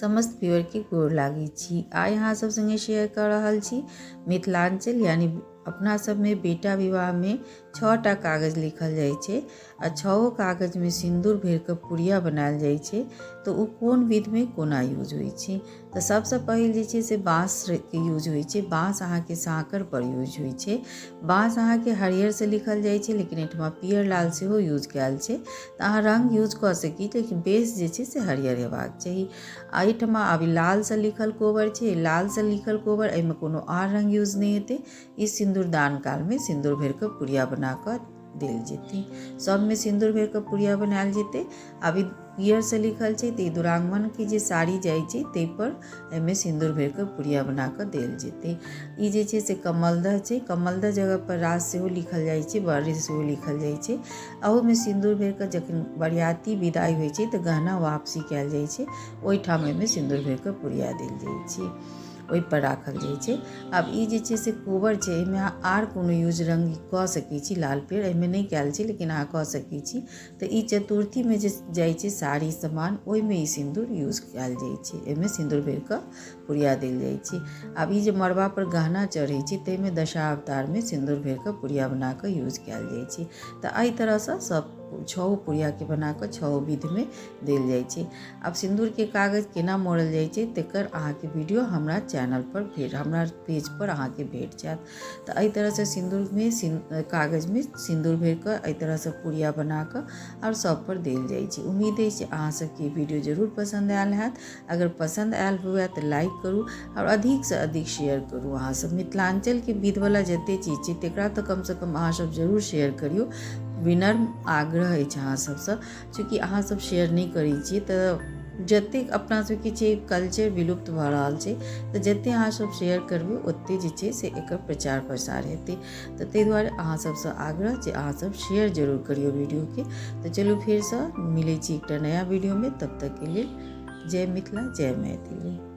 समस्त व्यूअरके गोर लागै छी। आइ अहाँ सब संगे शेयर कऽ रहल छी मिथिलाञ्चल यानी अपना सबमे बेटा विवाहमे 6टा कागज लिखल जाइ छै आ 6 कागजमे सिन्दूर भरि कऽ पुड़िया बनायल जाइ छै, तऽ ओ कोन विधमे कोना यूज होइ छै। तऽ सबसँ पहिल जे छै से बाँसके यूज होइ छै। बाँस अहाँके साँकर पर यूज होइ छै। बाँस अहाँके हरियरसँ लिखल जाइ छै, लेकिन एहिठमा पियर लाल सेहो यूज कयल छै, तऽ अहाँ रङ्ग यूज कऽ सकी, लेकिन बेस जे छै से हरियर हेबाक चाही। आ एहिठमा आब लालसँ लिखल कोबर छै। लालसँ लिखल कोबर, एहिमे कोनो आर रङ्ग यूज नहि हेतै। ई सिन्दूरदान कालमे सिन्दूर भरि कऽ पुड़िया बना कऽ देल जेतै। सबमे सिन्दूर भरि कऽ पुड़िया बनायल जेतै। आब ई पियरसँ लिखल छै, तऽ ई दुरागमनके जे साड़ी जाइ छै ताहिपर एहिमे सिन्दूर भरि कऽ पुड़िया बना कऽ देल जेतै। ई जे छै से कमलदह छै। कमलदह जगहपर राज सेहो लिखल जाइ छै, बड़ी सेहो लिखल जाइ छै। अहूमे सिन्दूर भरि कऽ जखन बरियाती विदाइ होइ छै तऽ गहना वापसी कयल जाइ छै, ओहिठाम एहिमे सिन्दूर भरि कऽ पुड़िया देल जाइ छै, ओहिपर राखल जाइ छै। आब ई जे छै से कोबर छै, एहिमे अहाँ आर कोनो यूज रङ्ग कऽ सकै छी। लाल पीयर एहिमे नहि कयल छै, लेकिन अहाँ कऽ सकै छी। तऽ ई चतुर्थीमे जे जाइ छै साड़ी सामान, ओहिमे ई सिन्दूर यूज कयल जाइ छै। एहिमे सिन्दूर भरि कऽ पुड़िया देल जाइ छै। आब ई जे मड़बापर गहना चढ़ै छै, ताहिमे दशावतारमे सिन्दूर भरि कऽ पुड़िया बना कऽ यूज कयल जाइ छै। तऽ एहि तरहसँ सभ 6 पुड़ियाके बना कऽ 6 विधमे देल जाइ छै। आब सिन्दूरके कागज केना मोड़ल जाइ छै, तकर अहाँके वीडियो हमरा चैनलपर भेट, हमरा पेजपर अहाँके भेट जायत। तऽ एहि तरहसँ सिन्दूरमे कागजमे सिन्दूर भरि कऽ एहि तरहसँ पुड़िया बना कऽ आओर सभपर देल जाइ छै। उम्मीद अछि जे अहाँ सबके वीडियो जरूर पसन्द आयल हैत। अगर पसन्द आयल हुए तऽ लाइक करू आओर अधिकसँ अधिक शेयर करू। अहाँ सब मिथिलाञ्चलके विधवला जते चीज छै तकरा तऽ कमसँ कम अहाँ सब जरूर शेयर करियौ। विनम्र आग्रह अछि अहाँ सबसँ, चूँकि अहाँ सब शेयर नहि करै छियै तऽ जतेक अपना सबके छै कल्चर विलुप्त भऽ रहल छै। तऽ जतेक अहाँ सब शेयर करबै, ओतेक जे छै से एकर प्रचार प्रसार हेतै। तऽ ताहि दुआरे अहाँ सबसँ आग्रह जे अहाँ सब शेयर जरूर करियौ वीडियोके। तऽ चलू, फेरसँ मिलै छी एकटा नया वीडियोमे। तब तकके लेल जय मिथिला, जय मैथिली।